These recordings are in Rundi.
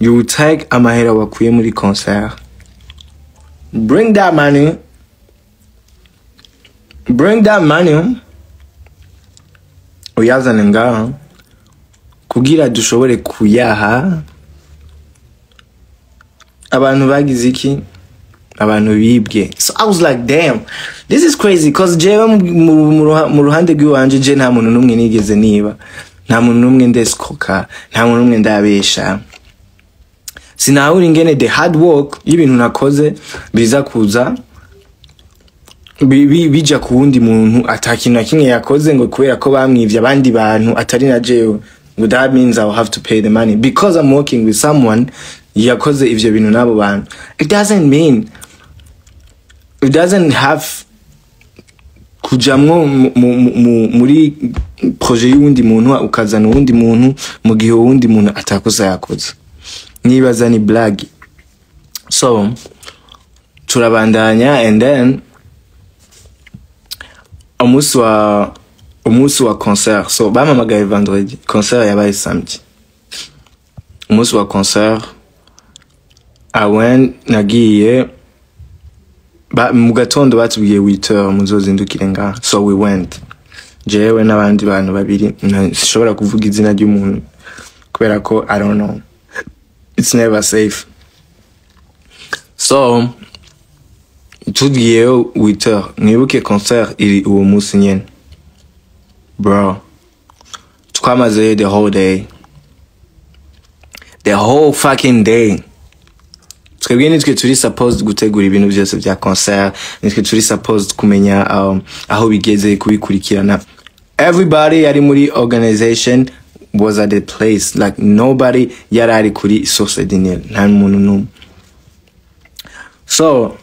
You take amahera wakuye muri concert, bring that money, bring that money, uyazane ngaha kugira dushobore kuyaha abantu bagize iki, abantu bibwe. So I was like, "Damn, this is crazy," 'cause jewe mu ruhande rw'iwanje, je nta muntu n'umwe nigeze niba, nta muntu n'umwe ndesikoka, nta muntu n'umwe ndabesha. Sinahura ingene the hard work y'ibintu nakoze biza kuza bija ku wundi muntu ata kintu na kimwe yakoze, ngo kubera ko bamwivye abandi bantu atari na jewe, ngo that means I'll have to pay the money because I'm working with someone yakoze ivyo bintu n'abo bantu. It doesn't mean, it doesn't have kujamwo muri projet y'uwundi muntu, ukazana uwundi muntu mu gihe uwundi muntu atakosa yakoze. Nibaza ni blague. So turabandanya, and then umunsi wa concert, so bampamagaye vendredi, concert yabaye samedi. Umunsi wa concert, I went, nagiye mu gatondo. Batubwiye 8 heures muzozindukire ngaha. So we went, jewe n'abandi bantu babiri. Sinshobora kuvuga izina ry'umuntu kubera ko, I don't know, it's never safe. So tugiyeyo 8 heures, mwibuke concert iri uwo munsi nyene. Bro, twamazeyo the whole day, the whole fucking day. Twebwe nitwe turi supposed gutegura ibintu byose bya concert, nitwe turi supposed kumenya aho bigeze, kubikurikirana. Everybody yari muri organization was at the place. Like, nobody yari ari kuri Source du Nil, nta muntu n'umwe. So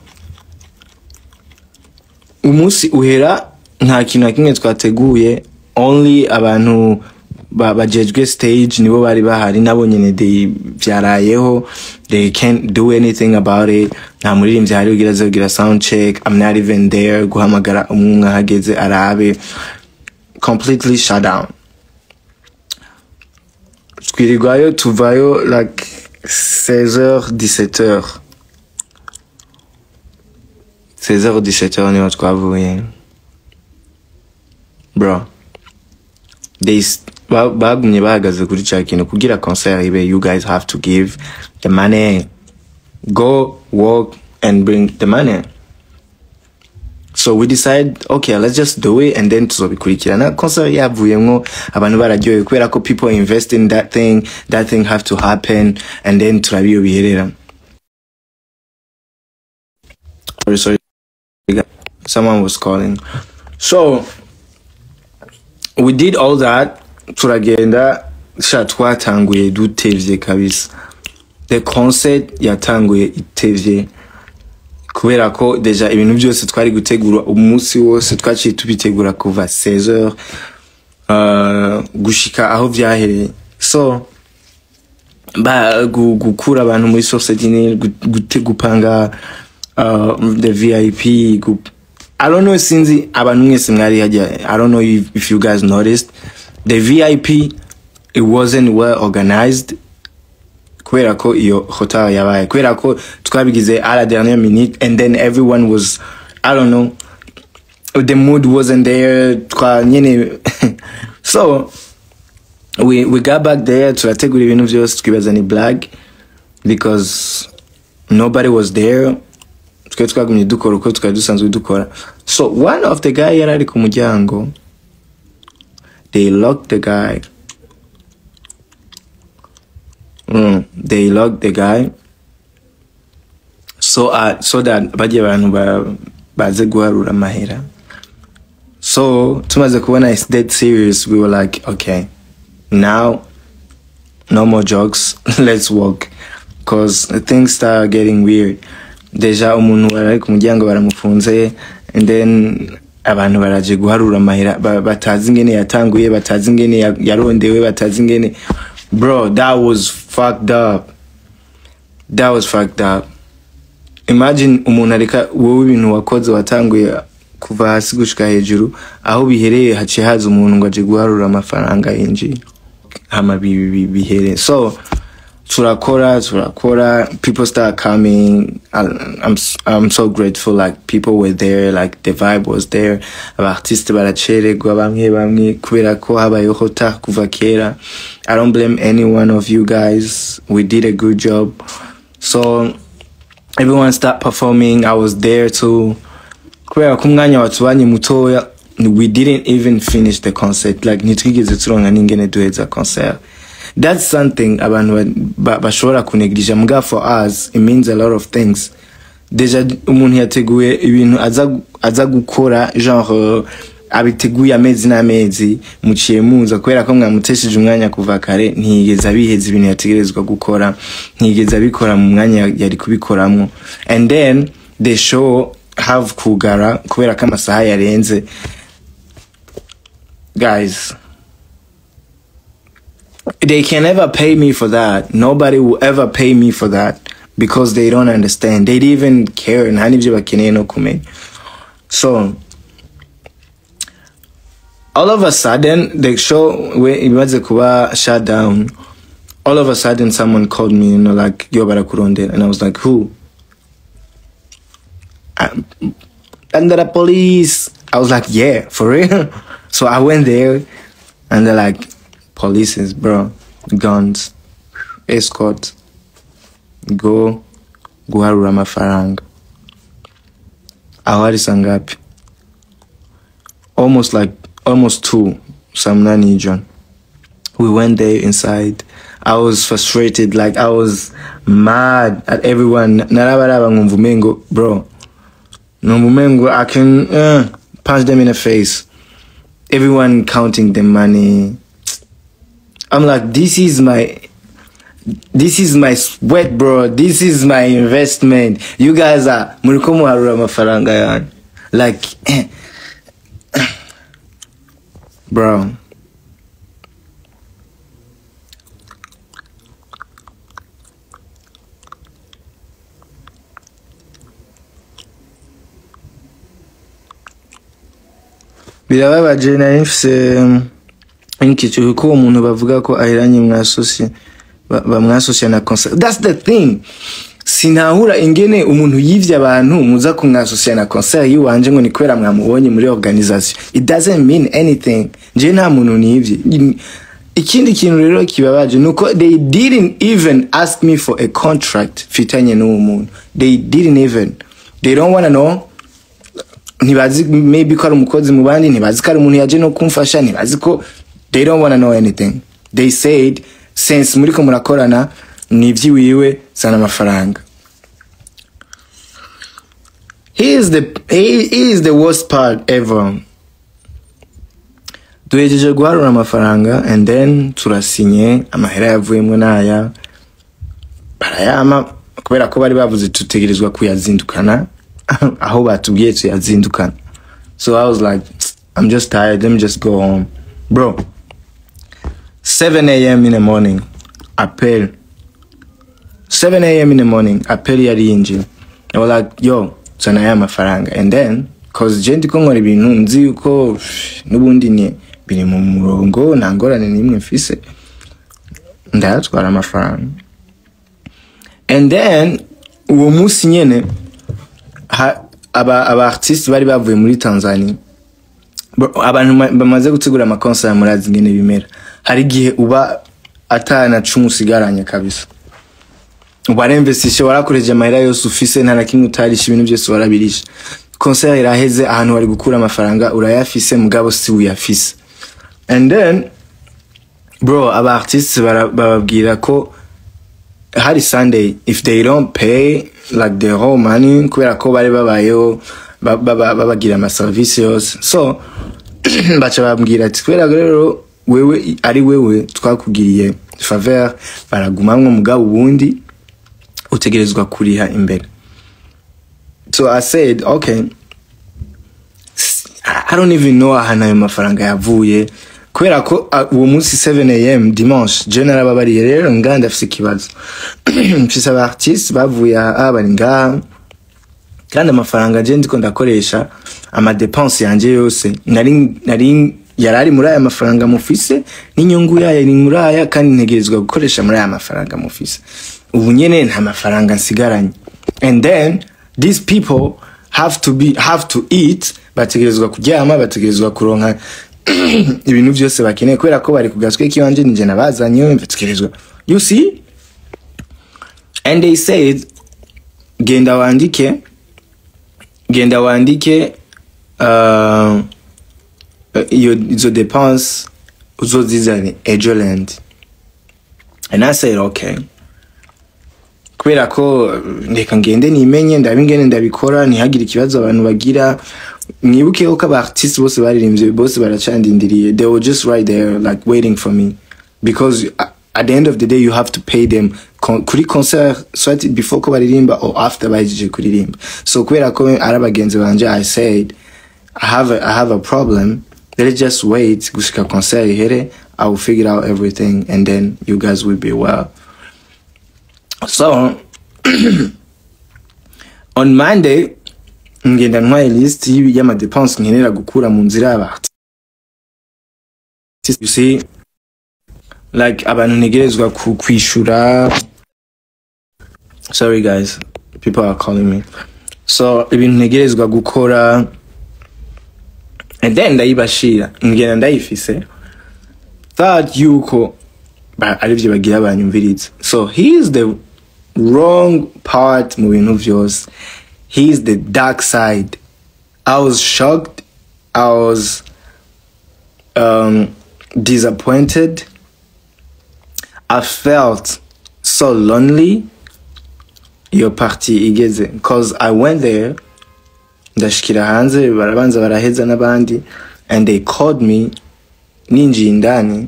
umunsi uhera nta kintu na kimwe twateguye. Only abantu bajejwe stage nibo bari bahari, nabo nyene they vyarayeho, they can't do anything about it. Nta muririmbyi ahari ugira aze kugira sound check. I'm not even there guhamagara umwe umwe ahageze arabe. Completely shut down. Twirirwayo, tuvayo like 16h, 17h, 16h, 17h niho twavuye. Bro, bagumye bahagaze kuri ca kintu: kugira concert ibe, you guys have to give the money, go work and bring the money. So we decide, okay, let's just do it and then tuzobikurikirana concert yavuyemwo, abantu bararyohewe, kubera ko people invest in that thing, that thing have to happen, and then turabiyo biherera. Sorry, sorry, someone was calling. So we did all that, turagenda. Sha, twatanguye dutevye kabisa. The concert yatanguye itevye kubera ko déjà ibintu byose twari gutegura umunsi wose twaciye tubitegura kuva 16h gushika aho vyahereye. So ba gukura abantu muri Source du Nil, gupanga the VIP, I don't know, sinzi abantu mwese mwari hajya, I don't know if you guys noticed the VIP, it wasn't well organized kubera ko iyo hotel yabaye, kubera ko twabigize à la dernière minute, and then everyone was, I don't know, the mood wasn't there twa nyene. So we got back there, turategura ibintu byose, twibaza ni blague because nobody was there. Twe twagumye dukora uko twari dusanzwe dukora. So one of the guy yari ari ku muryango, they locked the guy. They locked the guy so that bajye abantu baze guharura amahera. So tumaze kubona it's dead serious, we were like, "Okay, now no more jokes, let's work," 'cause things start getting weird. Déjà umuntu ari ku muryango baramufunze, and then abantu baraje guharura amahera batazi ingene yatanguye, batazi ingene yarondewe, batazi ingene. Bro, that was fucked up, that was fucked up. Imagine umuntu areka wowe ibintu wakoze, watanguye kuva hasi gushika hejuru, aho bihereye haciye haza umuntu ngo aje guharura amafaranga yinjiye, hama bihere. So Turakora, turakora, people start coming. I'm so grateful, like people were there, like the vibe was there. Aba artiste baracererwa bamwe bamwe kubera ko habayeho retard kuva kera. I don't blame any one of you guys, we did a good job. So everyone start performing, I was there too. Kubera ko umwanya watubanye mutoya, we didn't even finish the concert, like ntitwigeze turonka n'ingene duheza concert. That's something abantu bashobora kunegirija, muga for us it means a lot of things. Déjà umuntu yateguye ibintu aza gukora, genre abiteguye amezi n'amezi, muciye muza kubera ko mwamutesheje umwanya kuva kare, ntiyigeze abiheza ibintu yategerezwa gukora, ntiyigeze abikora mu mwanya yari kubikoramwo, and then the show have kugara kubera ko amasaha yarenze. Guys, they can never pay me for that. Nobody will ever pay me for that because they don't understand. They didn't even care. Nta n'ibyo bakeneye no kumenya. So all of a sudden the show we imaze kuba shut down, all of a sudden someone called me, like, "Yo, barakurondera," and I was like, "Who?" Under the police. I was like, "Yeah, for real?" So I went there and they're like, "Polices, bro, guns, escort, go guharura amafaranga." Aho hari saa ngapi? Almost like almost 2, saa munani y'ijoro. We went there inside. I was frustrated, like I was mad at everyone. Narabaraba nkumva umengo, bro, numva umengo I can punch them in the face. Everyone counting the money. I'm like, this is my sweat, bro. This is my investment. You guys are muriko muharura amafaranga yanyu. Like, bro. Birababaje, nari mfise inquiétude ko uwo muntu bavuga ko ahiranye bamwasosiye na concert. That's the thing. Sinahura ingene umuntu yivye abantu muza kumwasosiya na concert yiwanje ngo ni kubera mwamubonye muri organisation. It doesn't mean anything. Nje nta muntu nivye. Ikindi kintu rero kibabaje nuko they didn't even ask me for a contract fitanye n'uwo muntu. They didn't even. They don't want to know. Ntibazi maybe ko ari umukozi mu bandi, ntibazi ko ari umuntu yaje no kumfasha, ntibazi ko, they don't want to know anything. They said, "Since muriko murakorana ni ivy'iwiwe, zana amafaranga." He is the worst part ever. Duhejeje guharura amafaranga and then turasinye, amahera yavuyemwo naya barayama kubera ko bari bavuze tutegerezwa kuyazindukana aho batubwiye tuyazindukana. So I was like, "I'm just tired, let me just go home." Bro, 7 a.m. in the morning, appel. 7 a.m. in the morning, appel yari yinjiye. I was like, "Yo, zana ya mafaranga." And then, 'cause je ndiko nkora ibintu nzi yuko n'ubundi ni biri mu murongo, nta ngorane n'imwe mfise, ndayatwara amafaranga. And then, uwo munsi nyene, aba artiste bari bavuye muri Tanzania. Bro, abantu bamaze gutegura ama concert murazi ingene bimera. Hari igihe uba atana cumi usigaranye kabisa. Waremvestishe, warakoresheje amahera yose ufise, nta na kimwe utarisha, ibintu byose warabirisha. Concert iraheze, ahantu wari gukura amafaranga urayafise, mugabo si uyafise. And then, bro, aba artistes bababwira ko hari Sunday, if they don't pay like the whole money, kubera ko bari babayeho babagira ama service yose. So baca babwira ati kubera rero wewe ari wewe twakugiriye faveur, baragumamwo, mugabo ubundi utegerezwa kuriha imbere. So I said, "Okay." I don't even know ahantu ayo mafaranga yavuye, kubera ko uwo munsi 7 a.m. dimanche, je narababariye rero ngaha ndafise ikibazo, mfise aba artiste bavuye aha bari ngaha, kandi amafaranga je ndiko ndakoresha ama dépense yanje yose nari Yarari muri aya mafaranga mufise, n'inyungu yayo ni muri aya, kandi ntegerezwa gukoresha muri aya mafaranga mufise. Ubu nyene nta mafaranga nsigaranye, and then these people have to eat, bategerezwa kuryama, bategerezwa kuronka ibintu byose bakeneye, kubera ko bari ku gaswe k'iwanje, ninjye nabazanye, bategerezwa, you see. And they said, "Genda wandike, genda wandike iyo izo dépenses uzozizane ejo lundi." And I said, "Okay," kubera ko reka ngende nimenye, ndabe ingene ndabikora, ntihagire ikibazo abantu bagira. Mwibuke ko aba artistes bose baririmbye bose baracandindiriye. They were just right there, like, waiting for me, because at the end of the day you have to pay them kuri concert, soit before ko baririmba or after bahejeje kuririmba. So kubera ko ari abagenzi banje, I said, I have a problem. Let's just wait gushika concert ihere. I will figure out everything and then you guys will be well." So on Monday ngenda ntwaye list y'ama dépenses nkenera gukura mu nzira y'aba, you see, like, abantu ntegerezwa kwishura. Sorry guys, people are calling me. So ibintu ntegerezwa gukora, and then ndayibashira, ngenda ndayifise, thought yuko arivyo bagira banyumviriza. So here's the wrong part mu bintu vyose. Here's the dark side. I was shocked, I was disappointed, I felt so lonely iyo partie igeze, 'cause I went there, ndashikira hanze, barabanza baraheza n'abandi, and they called me. Ninjiye indani,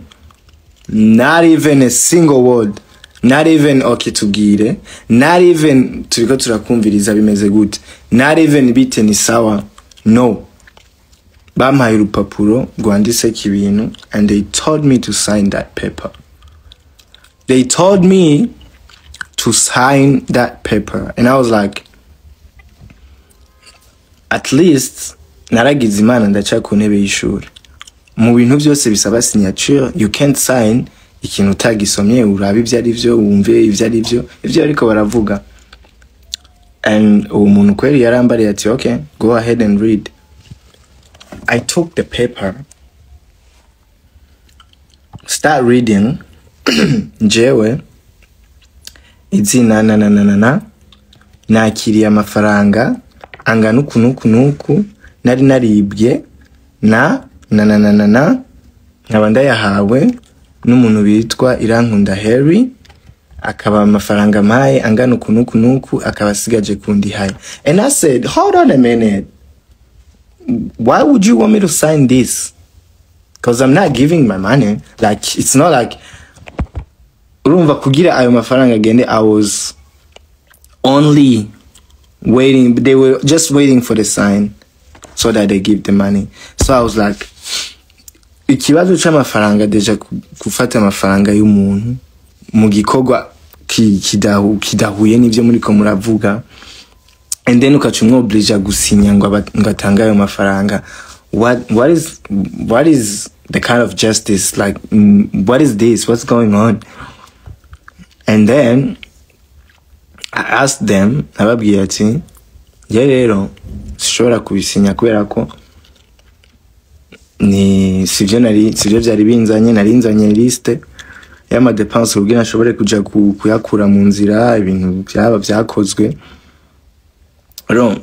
not even a single word, not even "Okay, tubwire," not even "Turiko turakumviriza, bimeze gute," not even "Bite, ni sawa." No, bampaye urupapuro rwanditseko ibintu and they told me to sign that paper. They told me to sign that paper and I was like, at least naragize Imana ndaca ku ntebe y'ishuri. Mu bintu byose bisaba signature, you can't sign ikintu utagisomye, urabe ibyo ari byo, wumve ibyo ari byo, ibyo ariko baravuga. And uwo muntu kweri yarambariye ati, "Okay, go ahead and read." I took the paper, start reading. Jewe izina na na na na na, nakiriye amafaranga angana uku n'uku n'uku, nari naribye na na na na na na, nkaba ndayahawe n'umuntu bitwa Irankunda Harry, akaba amafaranga mpaye angana uku n'uku n'uku, akaba asigaje kundihaye. And I said, "Hold on a minute, why would you want me to sign this? Because I'm not giving my money." Like, it's not like, urumva, kugira ayo mafaranga agende, I was only waiting, they were just waiting for the sign so that they give the money. So I was like, ikibazo c'amafaranga déjà, gufata amafaranga y'umuntu mu gikorwa kidahuye n'ivyo muriko muravuga, and then ukaca umwoblija gusinya ngo atange ayo mafaranga, what is the kind of justice? Like, what is this? What's going on? And then I asked them, nababwiye ati, "Njye rero sishobora kubisinya kubera ko ni sivyo nari, sivyo vyari binzanye. Nari nzanye liste y'ama dépenses kugira nshobore kuja kuyakura mu nzira, ibintu byaba vyakozwe." Urumva,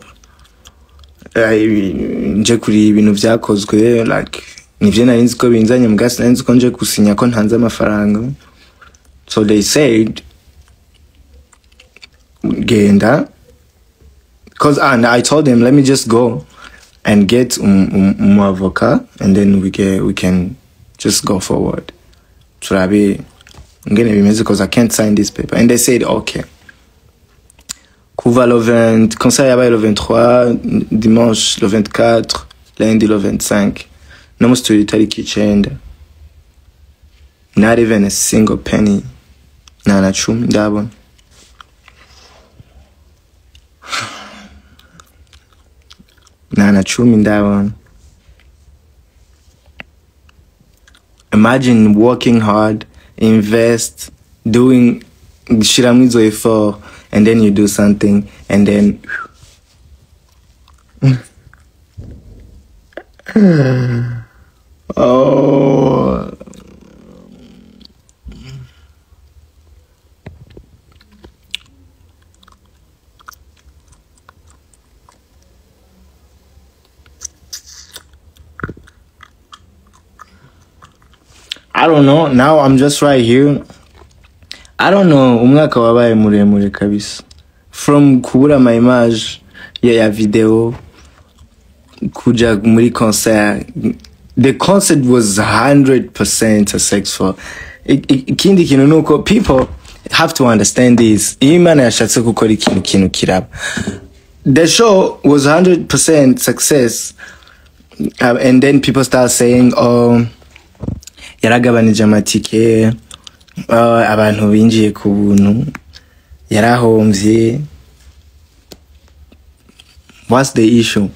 nje kuri ibintu vyakozwe, like, nivyo nari nzi ko binzanye, muga sinari nzi ko nje gusinya ko ntanze amafaranga. So they said, "Genda," 'cause, and I told them, "Let me just go and get um avocat and then we can just go forward, turabe ngene bimeze, 'cause I can't sign this paper." And they said, "Okay." Kuva le 20, concert yabaye le 23, dimanche le 24, lundi le 25, no musi turi itariki 9, not even a single penny, nta na cumi ndabona. Nta na cumi ndabona. Imagine working hard, invest, doing gushiramwo izo effort, and then you do something and then oh, I don't know. Now I'm just right here. I don't know. Umwaka wabaye muremure kabisa. From kubura my image ya video kuja muri concert. The concert was 100% successful. Ikindi kintu nuko people have to understand this. Iyo Imana yashatse gukora ikintu, kintu kiraba. The show was 100% success. And then people start saying, oh, yaragabanije amatike, abantu binjiye ku buntu, yarahomvye. What's the issue?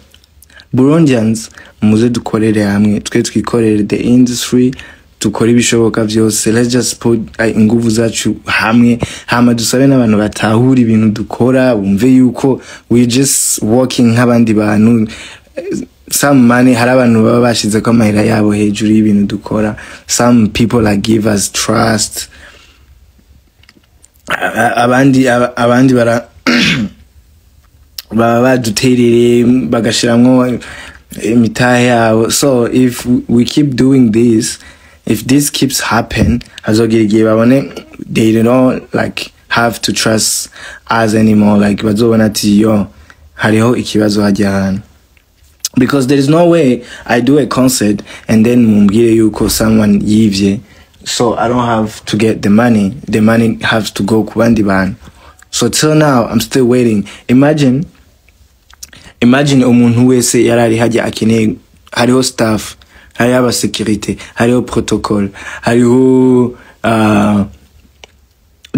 Burundians, muze dukorere hamwe, twe twikorere the industry, dukore ibishoboka vyose. Let's just put inguvu zacu hamwe, hama dusabe n'abantu batahura ibintu dukora, bumve yuko we just working nk'abandi bantu. Some money, hari abantu baba bashizeko amahera yabo hejuru y'ibintu dukora. Some people like give us trust. Abandi bara baba baduterere bagashiramwo imitahe yabo. So if we keep doing this, if this keeps happen, hazogira igihe babone they don't like have to trust us anymore. Like bazobona ati yo hariho ikibazo hajya hantu. Because there is no way I do a concert and then mumbwire yuko someone yivye, so I don't have to get the money. The money has to go ku bandi bantu. So till now I'm still waiting. Imagine umuntu wese yarari hajya akeneye, hariho staff, hariho aba security, hariho protocol, hariho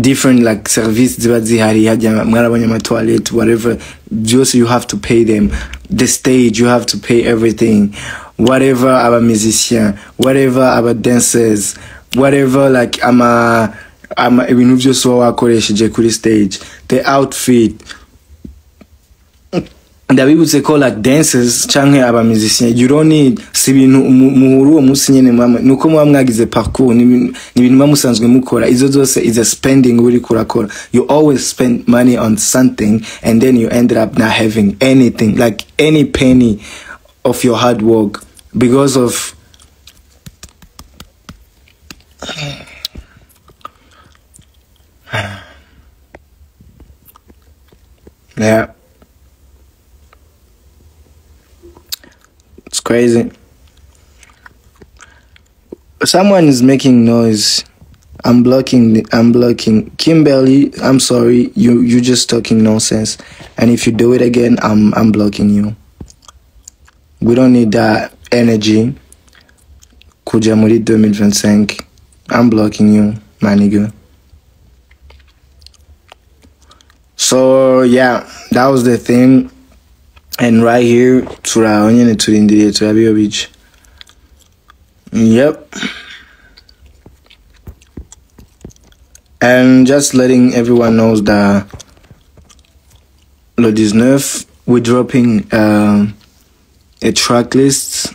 different like service ziba zihari hajya, mwarabonye ama toilet, whatever, byose you have to pay them. The stage, you have to pay everything, whatever, aba musician, whatever, aba dancers, whatever, like ama ibintu byose uba wakoresheje kuri stage, the outfit. Ndabibutse ko like dancers canke aba musician, you don't need, si ibintu muhura uwo munsi nyene, nuko muba mwagize parcours, ni ibintu muba musanzwe mukora. Izo zose is a spending uriko urakora. You always spend money on something and then you ended up not having anything, like any penny of your hard work, because of yeah. It's crazy. Someone is making noise. I'm blocking. I'm blocking. Kimberly, I'm sorry. You just talking nonsense. And if you do it again, I'm blocking you. We don't need that energy. Kuja muri 2025. I'm blocking you, my nigga. So yeah, that was the thing. And right here, turaho nyene turindiriye turabe iyo bica. Yep. And just letting everyone knows that le 19, we're dropping a track list.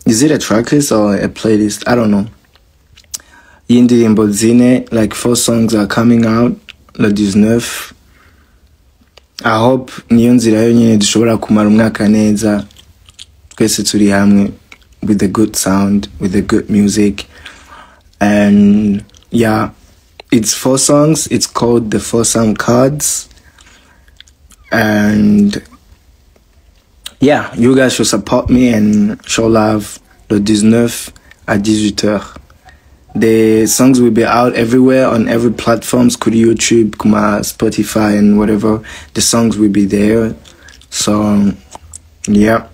Is it a track list or a playlist? I don't know. Y'indirimbo zine, like 4 songs are coming out le 19. I hope niyo nzira yonyine dushobora kumara umwaka neza twese turi hamwe, with the good sound, with the good music. And yeah, it's 4 songs. It's called the 4 Song Cards. And yeah, you guys should support me and show love le 19 à 18h. The songs will be out everywhere on every platforms, kuri YouTube, kuma Spotify and whatever. The songs will be there. So yeah.